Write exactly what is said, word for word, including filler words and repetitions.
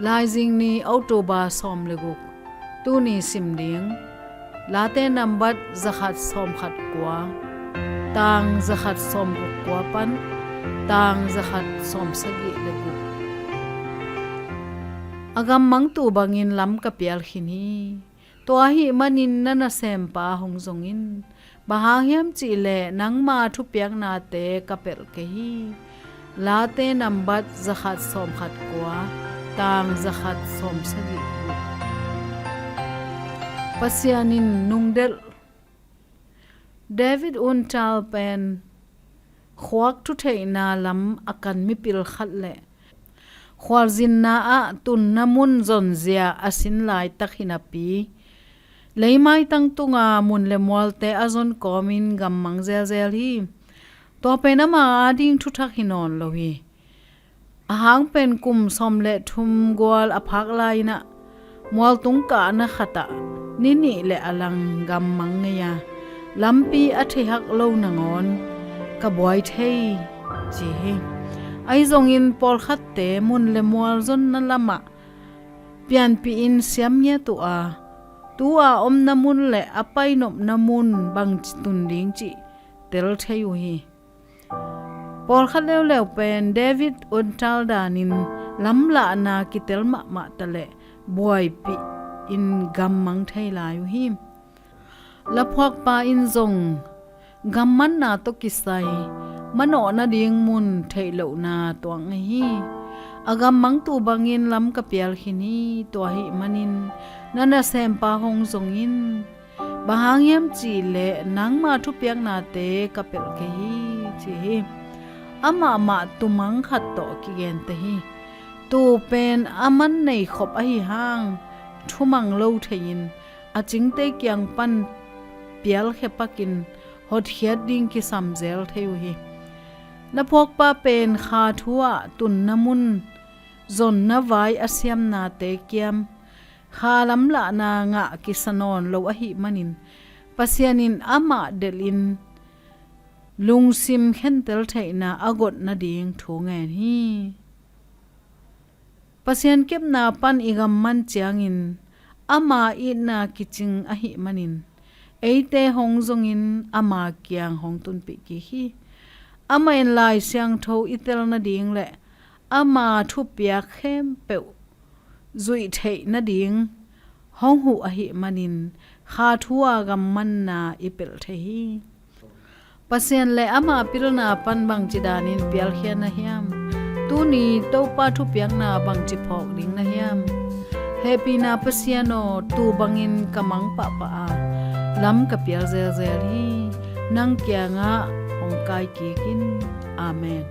Laizing ni, October sawm le guk. Tuni sim ding Late nambat zakhat sawmkhat kua, tang zakhat sawmguk kua pan tang zakhat sawmsagih le guk. A gammang tuu bangin lam ka pial khin hi. Tua ahih manin na nasempa hong zong in. Bang hang hiam cih leh nangma thupiaknate ka pelh kei hi. Late nambat zakhat sawmkhat kua, tang zakhat sawmsagih guk. Pasian in nungdelh. David Untal pen khuak thutheihna lam a kan mipil khat le khualzinna ah tunna mun zonzia a sin laitak hi napi, leimaitang tunga mun le mualte a zon kawmin gammang zelzel hi. Tua pen ama ading thuthak hi nawn lo hi. A hang pen kum sawm le thum gual a phak lai-in ah mualtung kahna khatah ni nih le a lang gammang ngei a, lampi a theihak lo nangawn ka buai thei, ci hi. Ahi zongin pawlkhatte mun le mual zonna lamah pianpih in siam ngiat uh a, tu-a omna mun le a painopna mun bangci tun ding cih tel thei uh hi. Pawlkhat leuleu pen David Untal danin lamlahna kitel mahmah ta le buaipih in gammang thei lai uh hi. Laphuakpa in zong gammanna tawh kisai manawh nading mun theih lohna tuak ngei hi. A gammang tuu bangin lam ka pial khin hi. Tua ahih manin na nasempa hong zong in. Bang hang hiam cih leh nangma thupiaknate ka pelh kei hi, ci hi. Amah mah tumang khat tawh kigen ta hi. Tuu pen a man nei khop ahi hang thumang lo thei-in a cingte kiang pan pialkhia pakin hotkhiat ding kisam zel thei uh hi. Laphuakpa pen kha thu-ah tunna mun zonna vai a siamnate kiam kha lamlahna ngah kisa nawn lo ahih manin Pasian in amah delhin lungsim khentel theihna a got nading thu ngen hi. Pasian kepna pan i gamman ciangin ama itna kicing ahih manin eite hong zongin ama kiang hong tunpih kik hi. Amah in Lai Siangtho i tel nading le ama thupiak khempeuh zuih theih nading hong huh ahih manin kha thu-a gammanna i pelh thei hi. Pasian le ama pilna pan bangci danin pialkhia na hiam? Tuni Topa thupiakna bangci phawk ding na hiam? Hehpihna Pasian aw, tuu bangin ka mang pahpah a, lam ka pial zelzel hi. Nang kiangah hong kai kik in. Amen.